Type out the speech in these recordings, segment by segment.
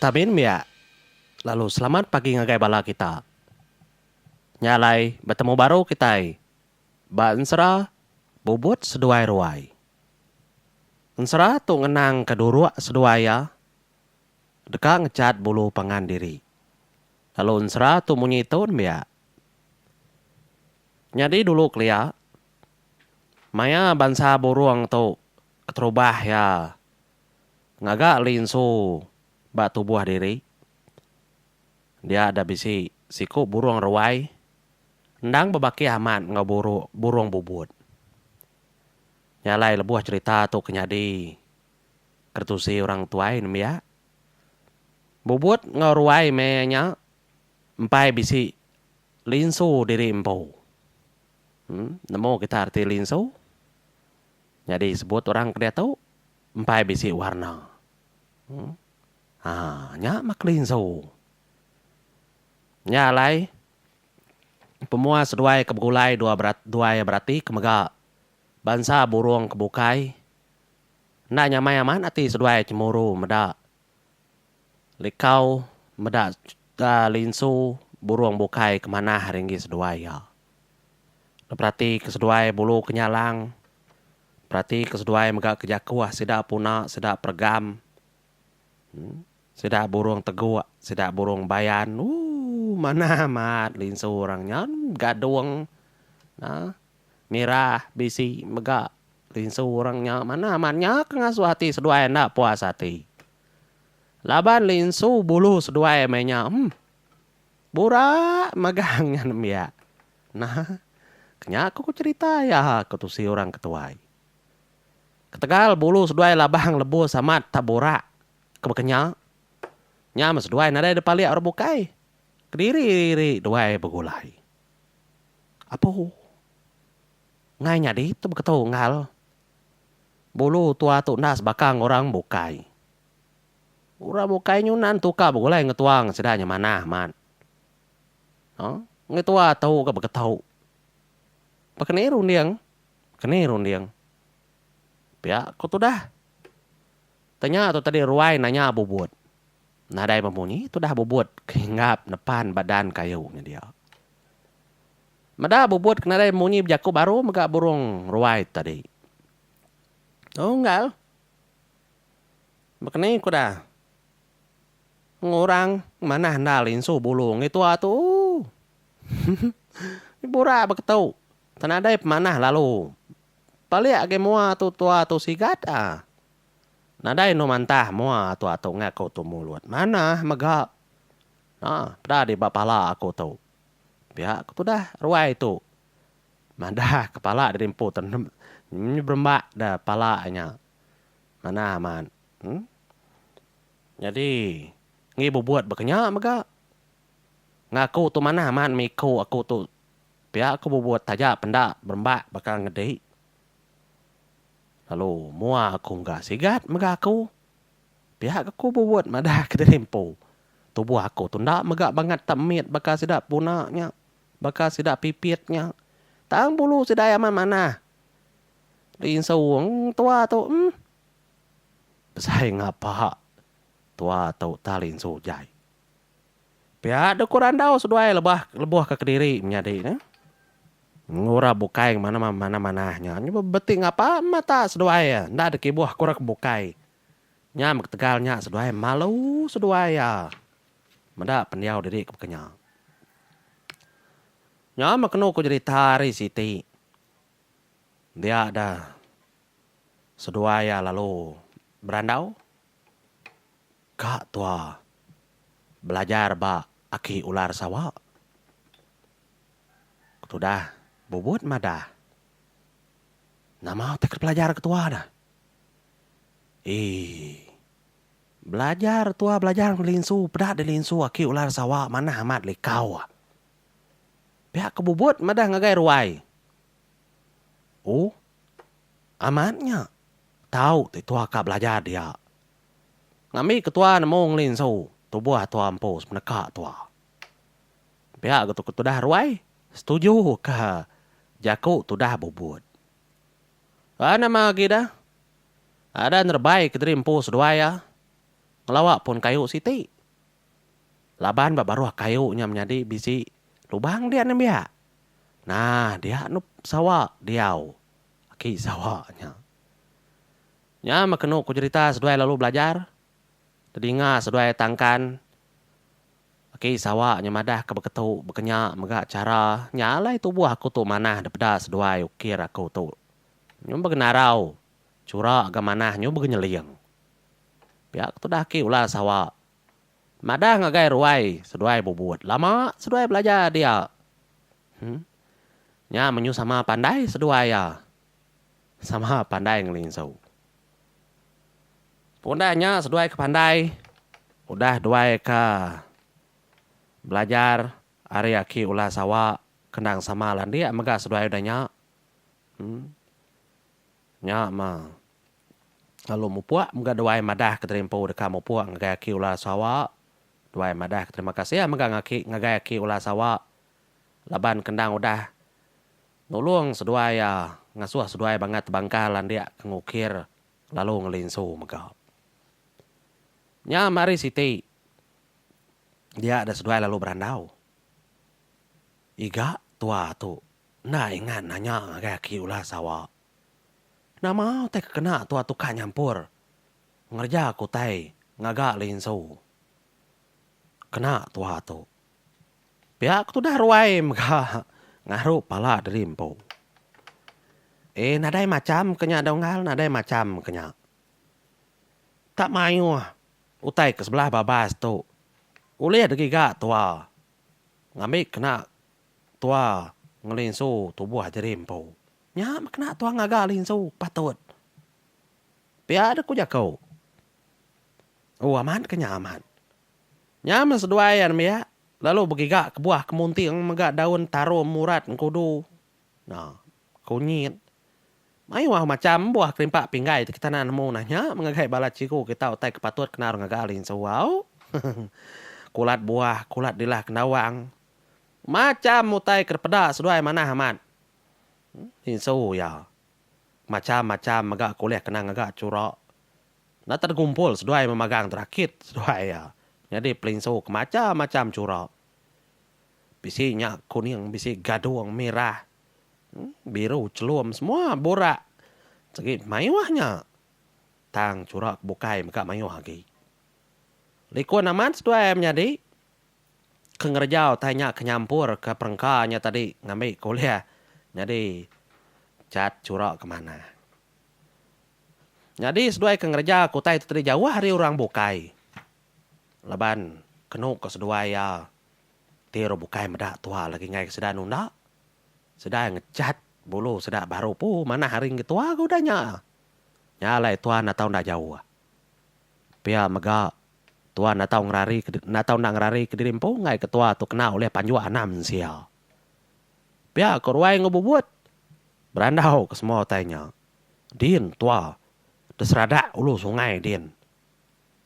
Tamin mia lalu selamat pagi ngagai bala kita. Nya alai betemu baru kitai ba ensera Bubut Seduai Ruai. Ensera tu ngenangka duruk seduai iya deka ngechat bulu pangan diri. Lalu ensera tu munyi tu nembiak. Nyadi dulu kelia maya bansa burung tu keterubah iya ngaga linsu ba tubuh diri. Dia da bisi siku burung ruai endang bebakih amat enggau buru burung bubut. Nya alai lebuh cherita tu ke nyadi keretusi orang tuai nembiak. Bubut enggau ruai meh nya empai bisi linsu diri empu. Em nemu kita reti linsu? Nyadi sebut orang ke diatu empai bisi warna. Haa nya mah kelinsu. Nya alai pemua seduai ke begulai dua duai berati ke mega bansa burung ke bukai enda nyamai amat ati seduai chemuru meda likau meda linsu burung bukai ke manah ari enggi seduai iya. Perati ke seduai bulu kenyalang, perati ke seduai mega ke jakuh sida puna sida peregam, sida burung teguk, sida burung bayan ooh manah amat linsu orang nya gadung uhh mirah bisi mega linsu orang nya manah amat nya ke ngasuh ati seduai enda puas ati. Laban linsu bulu seduai meh nya uhh. Burak magang nya nembiak. Nah, kenya ku ku cherita iya ke tusi orang ke tuai. Ketegal bulu seduai labang lebus amat tak burak ke bekenya, nya meh seduai nadai depalik orang bukai. Kediri diri duai begulai. Apu. Enggai nyadi tu beketu unggal. Bulu tua tu enda sebaka enggau orang bukai. Orang bukai nyunan tuka begulai enggau tua enggau sida nya manah amat. Huh? Enggau tua tu ga beketu. Baka ni runding? Baka ni runding? Pia ku tudah. Tanya tu tadi ruai nanya bubut. Nadai memunyi tudah bubut ke hinggap nepan ba dan kayu nya dia. Meda bubut ke nadai munyi bejaku baru mega burung ruai tu tadi. Unggal. Baka ni ku dah. Ngurang manah enda linsu bulu ngi tua tu. Burak beketu. Tenadai pemanah lalu. Palik agi mua tu tua tu sigat ah. Nadai enu mantah mua tua tu ngaku tu mulut. Manah mega. Haa peda di ba pala aku tu. Pia ku tudah ruai tu. Madah kepala diri empu berembak da pala nya. Manah amat. Em. Nyadi ngi bubut baka nya mega. Ngaku tu manah amat miku aku tu pia aku bubut taja penda berembak baka ngedi. Lalu mua aku mega sigat mega aku. Pia ke aku bubut madah kediri empu. Tubuh aku tu enda mega bangat tak mit baka sida puna nya, baka sida pipit nya. Tang bulu sida iya amat manah. Linsung tua tu em. Besai ngapa tua tu ta linsu jai. Pia deh ku randau seduai lebah lebuh ke kediri menyadi ne. Ngura bukai mana mana manah nya beti ngapa mata seduai iya enda deh kibuh ku orang ke bukai. Nya meh ketegal nya seduai malu seduai iya meda pendiau diri ke baka nya. Nya meh kenu ku jerita ari siti. Dia da seduai iya lalu berandau ka tua belajar ba aki ular sawa. Ketudah bubut madah nama utai ke pelajar ke tua dah. Eii belajar tua belajar ngelinsu peda dilinsu aki ular sawa manah amat likau. Pia ke bubut madah ngagai ruai. Oh. Amat nya. Tau ti tua ka belajar dia. Ngambi ke tua nemu ngelinsu tubuh tua empu sepeneka tua. Pia ga tu tudah ruai setuju ka jaku tudah bubut. Ba nama agi dah. Ada nerebai kediri empu seduai iya. Ngelawa pun kayu siti. Laban ba baruh kayu nya menyadi bisi lubang dia nembiak. Nah dia anu sawa diau. Aki sawa nya. Nya meh kenu ku jerita seduai lalu belajar. Tedinga seduai tangkan aki sawa nya madah ke beketu bekenya mega chara nya alai tubuh aku tu manah depeda seduai ukir aku tu. Nyu begenarau chura ga manah nyu begenyeling. Pia ke tudah aki ular sawa madah ngagai ruai seduai bubut lama seduai belajar dia. Huh. Nya menyu sama pandai seduai iya. Sama pandai ngelinsu. Pengudah nya seduai ke pandai udah duai ke belajar ari aki ular sawa kendang sama landik mega seduai udah nya. Huh. Nya mah. Lalu mupuk mega duai madah ke diri empu deka mupuk ngagai aki ular sawa. Duai madah ke terima kasih mega ngaki ngagai aki ular sawa laban kendang udah nulung seduai iya ngasuh seduai bangat tebangkar landik ke ngukir lalu ngelinsu mega. Nya meh hari siti dia da seduai lalu berandau. Iga tua tu enda ingat nanya ngagai aki ular sawa. Nama utai ke kena tua tukar nyampur ngereja ke utai ngaga linsu. Kena tua tu. Pia ke tudah ruai mega ngaru pala diri empu. Eh nadai macham ke nya donggal nadai macham ke nya. Tak mayuh utai ke sebelah babas tu ulih digiga tua ngambi kena Tua ngelinsu tubuh diri empu. Nya meh kena tua ngaga linsu patut. Pia deh ku jaku. Oh amat ke nya amat. Nya meh seduai anembiak lalu begiga kebuah kemunting mega daun tarum urat engkudu. Nah, kunyit. Mayuh macham buah kerimpak pinggai ti kita enda nemu nah nya meh ngagai bala cikgu kita utai ke patut kena ngaga linsu au. Kulat buah, kulat dilah kendawang. Macham utai ke dipeda seduai manah amat. Insu iya. Macham-macham mega ke ulih kena ngaga chura. Enda tegumpul seduai memagang terakit seduai iya. Nyadi pelinsu ke macham-macham chura. Bisi nya kuning, bisi gadung, mirah, biru, chelum semua burak. Segi mayuh nya. Tang chura ke bukai mega mayuh agi. Likun amat seduai menyadi. Ke ngereja utai nya ke nyampur ke perengka nya tadi ngambi ke ulih nyadi chat chura ke manah. Nyadi seduai ke ngereja ke utai tu tadi jauh ari orang bukai laban kenu ke seduai iya ti orang bukai meda tua lagi enggai ke sida nunda sida ngechat bulu sida baru pu manah ari enggi tua ke udah nya. Nya alai tuan atau enda jauh. Pia mega Tuan enda tau ngerari enda tau enda ngerari kediri empu enggai ke tua tu kena ulih panjuk anak mensia. Pia ko ruai enggau bubut berandau ke semua utai nya. Din tua de seradak ulu sungai din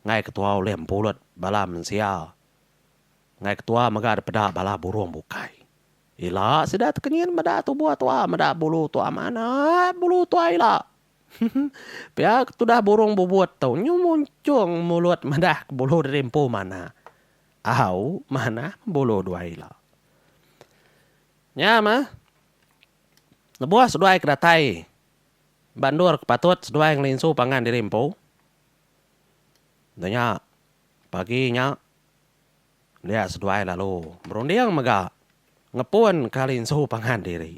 enggai ke tua ulih empulut bala mensia enggai ke tua mega de peda bala burung bukai. Ila sida tekenyit meda tubuh tua meda bulu tua manah bulu tua ila. Pia ke tudah burung bubut tu nyu munchung mulut madah ke bulu diri empu manah. Au manah bulu duai ila. Nya mah lebuh seduai ke datai ba endur ke patut seduai ngelinsu pangan diri empu. Enda nya pagi nya dia seduai lalu berunding mega ngepun ka linsu pangan diri.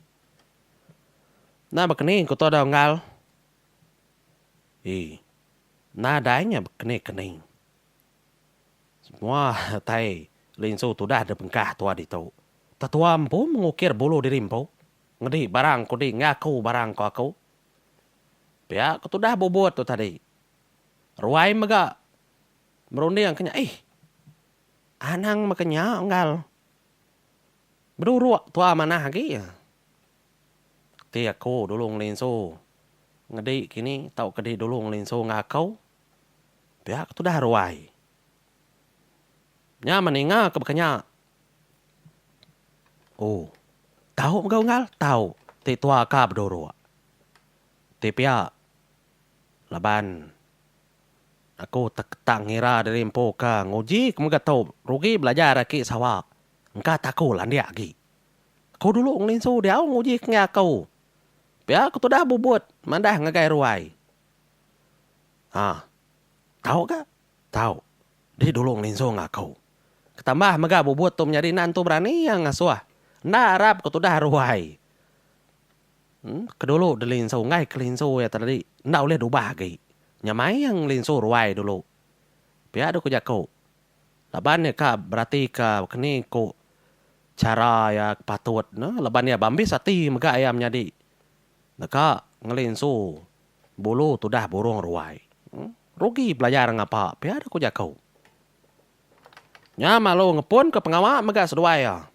Enda bekeni ku Toda unggal. Ii. Nadai nya bekeni-keni. Semua tai linsu tudah dibengkah tua ditu. Tetua empu mengukir bulu diri empu. Ngedi barang ku di ngaku barang ku aku. Pia ku tudah bubut tu tadi. Ruai mega merunding ke nya. Ih. Anang mega nya unggal. Beduruk tua manah agi. Ti aku dulu ngelinsu ngedi kini tauka di dulu ngelinsu enggau aku pia ke tudah ruai. Nya meninga ke baka nya. Oh tau mega unggal tau ti tua ka beduruk. Ti pia laban. Aku tak ngira diri empu ke nguji ke mega tu rugi belajar aki sawa engka ta aku landik agi. Aku dulu ngelinsu diau nguji ke enggai aku. Pia ku tudah bubut madah ngagai ruai. Ha. Tau ga? Tau. Di dulu ngelinsu enggau aku. Ketambah mega bubut tu menyadi enda entu berani iya ngasuh. Enda arap ku tudah ruai. Ke dulu delinsu enggai kelinsu iya tadi enda ulih dubah agi. Nya mai iya ngelinsu ruai dulu. Pia deh ku jaku. Laban iya ka beratika keni ku chara iya ke patut ne laban iya bambis ati mega iya menyadi deka ngelinsu bulu tudah burung ruai. Rugi belajar ngapa pia deh ku jaku. Nya malu ngepunka pengawa mega seduai iya.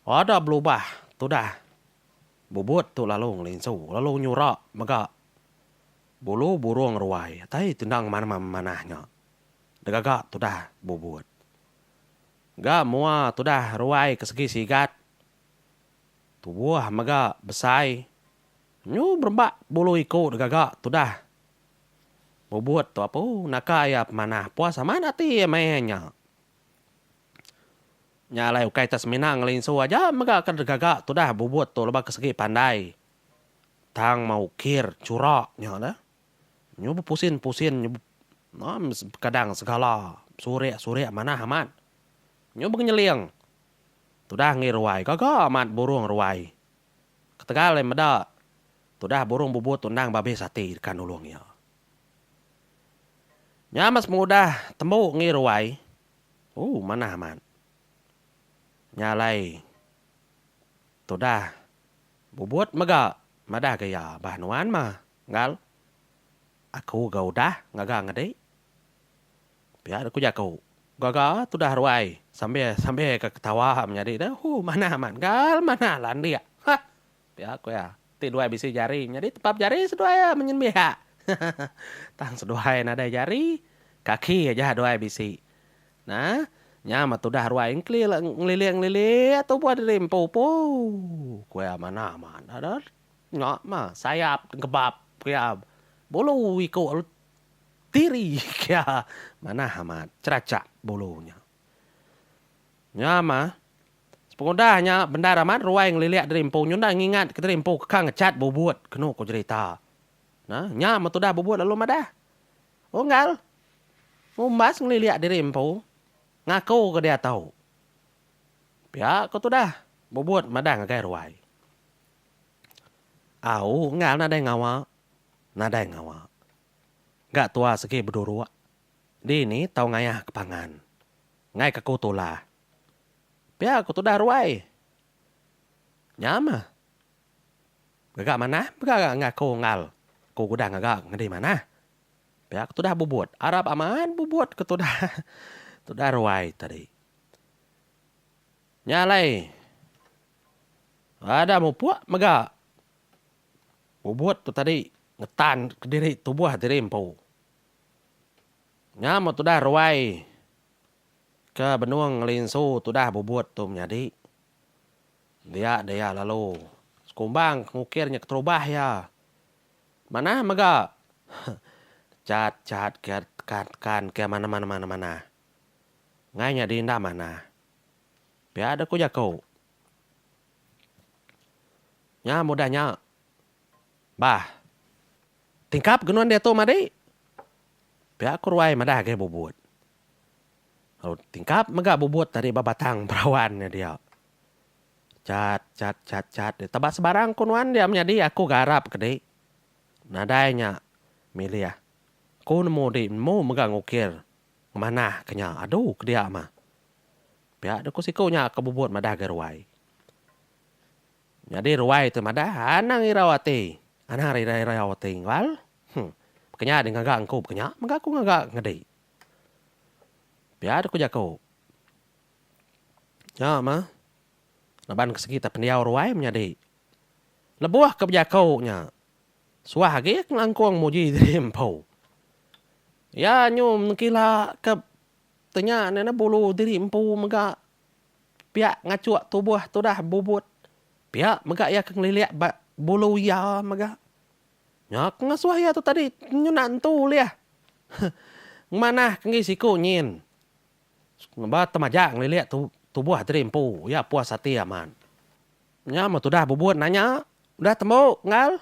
Ada belubah tudah bubut tu lalu ngelinsu lalu nyura mega bulu burung ruai tai tendang manah manah nya degaga tudah bubut. Ga mua tudah ruai ke segi sigat tubuh mega besai nyu berembak bulu iku degaga tudah bubut tu apu naka iya pemanah puas amat ati iya meh nya. Nya alai ukai te semina ngelinsu aja mega ke degaga tudah bubut tu lebuh ke segi pandai tang mau ukir chura nya dah. Nyu bepusin pusin nyu kadang segala surik surik manah amat. Nyu bengenyeling tudah enggi ruai gaga amat burung ruai. Ketegal iya meda tudah burung bubut tu endang babis ati deka nulung iya. Nya mas pengudah tembu enggi ruai. Ooh manah amat. Nya alai tudah bubut mega madah ga iya bah nuan mah nggal. Aku ga udah ngaga ngedi. Pia ku jaku gaga tudah ruai sambil sambil ka ketawa menyadi deh ooh manah amat nggal manah landik hah pia ku iya. Ti duai bisi jari menyadi tepap jari seduai iya menyembiak tang seduai nadai jari kaki aja duai bisi. Nah nya meh tudah ruai ngelilik ngelilik tubuh diri empu pooh ku iya manah amat nya mah sayap kebab ku iya bulu iku tiri ku iya manah amat cherachak bulu nya. Nya mah Sepengudah nya, bendar amat ruai ngelilik diri empu nyunda ngingat ke diri empu keka ngechat bubut kenu ku jerita. Nah, nya meh tudah bubut lalu madah. Unggal, ngumbas ngelilik diri empu ngaku ke diatu. Pia ku tudah bubut madah ngagai ruai. Au unggal nadai ngawa, nadai ngawa. Ga tua segi beduruk, dini tau ngayah ke pangan. Ngai ke aku tulah. Pia ku tudah ruai. Nya mah. Gaga manah mega ngaku enggau ku udah ngaga ngedi manah. Pia ku tudah bubut. Arap amat bubut ke tudah tudah ruai tadi. Nya alai ada mupuk mega bubut tu tadi ngetan kediri tubuh diri empu. Nya meh tudah ruai Ke benung ngelinsu tudah bubut tu menyadi. Dia dia lalu sekumbang ke ngukir nya keterubah iya. Manah mega chat chat ke tekan tekan ke manah manah manah manah. Ngai nyadi enda manah. Pia deh ku jaku. Nya mudah nya. Bah. Tingkap genuan diatu madi. Pia ku ruai madah agi bubut. Lalu tingkap mega bubut tadi ba batang perawan nya dia. Chat chat chat chat dia taba sebarang ku nuan dia menyadi aku ga arap ke di. Nadai nya milih. Ku nemu di nemu mega ngukir ngemanah ke nya adu ke dia mah. Pia deh ku siku nya ke bubut madah ga ruai. Nyadi ruai tu madah anang irau ati. Anang irau irau ati ngwal. Huh. Baka nya di ngaga engku baka nya mega aku ngaga ngedi. Pia deh ku jaku. Nya mah laban ke segi pendiau ruai menyadi. Lebuh ke bejaku nya suah agi ke ngelangkung muji diri empu. Iya nyu nengkila ke tenya ne bulu diri empu mega pia ngachuk tubuh tudah bubut. Pia mega iya ke ngelilik ba bulu iya mega. Nya ke ngasuh iya tu tadi nyunak entu ulih. Ngemanah ke enggi siku nyin. Ba temajak ngelilik tubuh diri empu iya puas ati amat. Nya meh tudah bubut nanya, udah tembu enggal?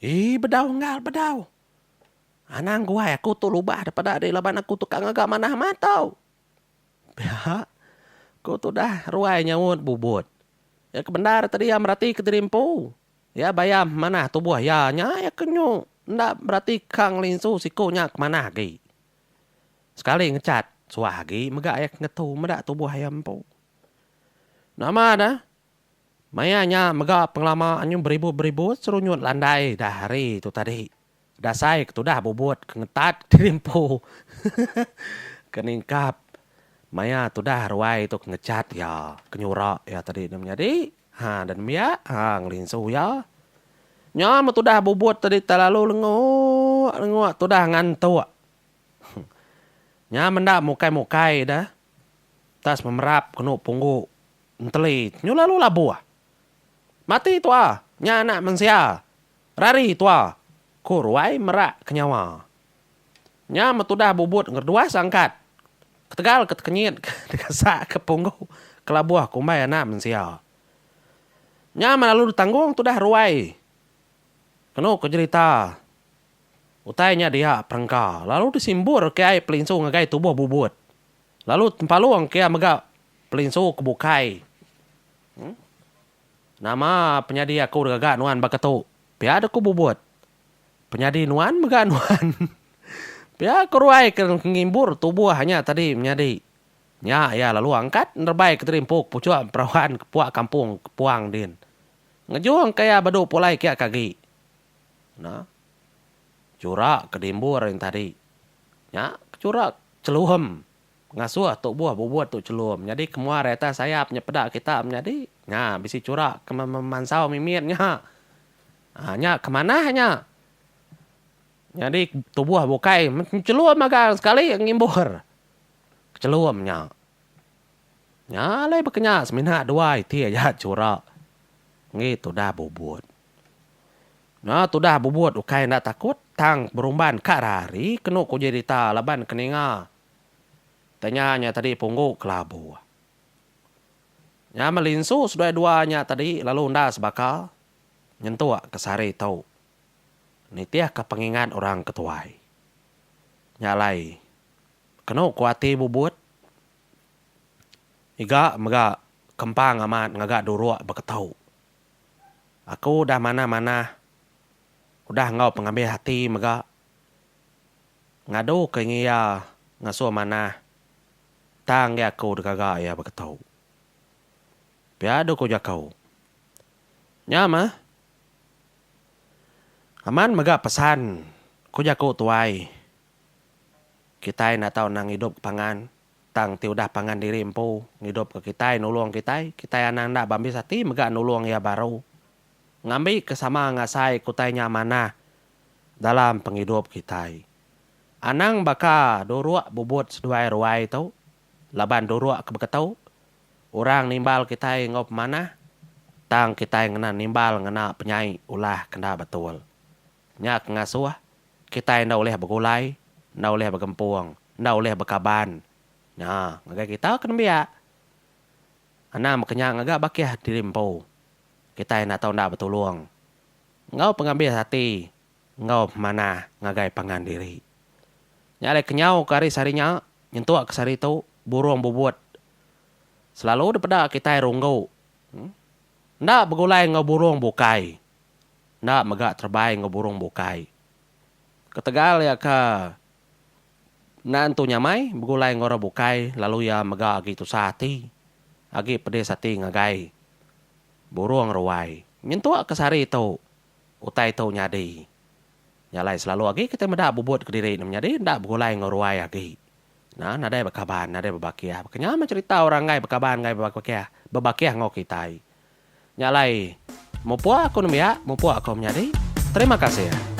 Ii bedau enggal bedau. Anang guai aku tu lubah daripada diri laban aku tu ka ngaga manah amat tau. Pia ku tudah ruai nyaut bubut. Iya ke bendar tadi iya merati ke diri empu. Iya bayam manah tubuh iya nya iya ke nyu enda berati ka ngelinsu siku nya ke manah agi. Sekali ngechat suah agi mega iya ke ngetu meda tubuh iya empu. Nama dah maya nya mega pengelama nyu beribut-beribut serunyut landai dah hari tu tadi. Dasai ke tudah bubut ke ngetat diri empu ke ningkap maya tudah ruai tu ke ngechat iya ke nyura iya tadi ne menyadi ha da nembiak ha ngelinsu iya. Nya meh tudah bubut tadi terlalu lenguk lenguk tudah ngantuk. Nya menda mukai-mukai dah. Tas memerap kenu punggu enteli nyu lalu labuh. Mati tua nya anak mensia. Rari tua, ku Ruai merak ke nyawa. Nya metudah bubut ngereduas angkat. Ketegal ke tekenyit ke dikasak ke punggu ke labuh kumbai anak mensia. Nya meh lalu ditanggung tudah Ruai. Kenu ke jerita utai nya dia perengka lalu disimbur ke ai pelinsu ngagai tubuh bubut. Lalu tempalung ke iya mega pelinsu ke bukai. Nama penyadi aku digaga nuan baka tu? Pia deh ku Bubut. Penyadi nuan mega nuan. Pia ku Ruai ke ngimbur tubuh nya tadi menyadi. Nya iya lalu angkat nerebai ke terimpu ke puchuk perawan ke puak kampung ke puang din. Ngejung ke iya badu pulai kia ke agi. Nah. Chura ke dimbur nya tadi. Nya chura chelum. Ngasuh tubuh bubut tu chelum. Nyadi ke mua ari atas sayap nya peda kita menyadi. Nya bisi chura ke memansau mimit nya. Ha nya ke manah nya. Nyadi tubuh bukai chelum magang sekali ngimbur. Chelum nya. Nya alai baka nya semina dua iti aja chura enggi tudah bubut. Nya tudah bubut ukai enda takut tang berumban ka rari kenu ku jerita laban ke ninga tanya nya tadi punggu kelabu. Nya melinsu seduai dua nya tadi lalu enda sebaka nyentuk ke sehari tu nitihka pengingat orang ke tuai. Nya alai kenu ku ati bubut iga mega kempang amat ngaga duruk beketu. Aku udah manah-manah udah enggau pengabih ati mega ngadu ke ngiya ngasuh manah tang agi aku digaga iya beketu. Pia deh ku jaku. Nya meh. Aman mega pesan ku jaku tuai kitai enda tau nang idup ke pangan. Tang ti udah pangan diri empu ngidupka kitai nulung kitai, kitai anang enda beambis ati mega nulung iya baru. Ngambika sama ngasaika utai nya manah dalam pengidup kitai. Anang baka duruk bubut seduai ruai tu, laban duruk ke beketu, orang nimbal kitai enggau pemanah, tang kitai ngena nimbal ngena penyai ulah ke enda betul. Nya ke ngasuh kitai enda ulih begulai, enda ulih begempung, enda ulih bekaban. Nya, ngagai kita ke nembiak. Anang baka nya ngaga bakih diri empu. Kitai enda tau enda betulung enggau pengabis ati enggau pemanah ngagai pangan diri. Nya alai kenyau ke hari sehari nya nyentuk ke sehari tu burung bubut selalu dipeda kitai runggu enda begulai enggau burung bukai. Enda mega terebai enggau burung bukai. Ketegal iya ke enda entu nyamai begulai enggau orang bukai lalu iya mega agi tusah ati, agi pedis ati ngagai burung ruai. Nyentuk ke sehari tu utai tu nyadi. Nya alai selalu agi kitai meda bubut kediri ne menyadi enda begulai enggau ruai agi. Nah nadai bekaban nadai bebakih. Baka nya meh cherita orang enggai bekaban enggai bebakih bebakih enggau kitai. Nya alai, mupuk aku nembiak, mupuk aku menyadi. Terima kasih.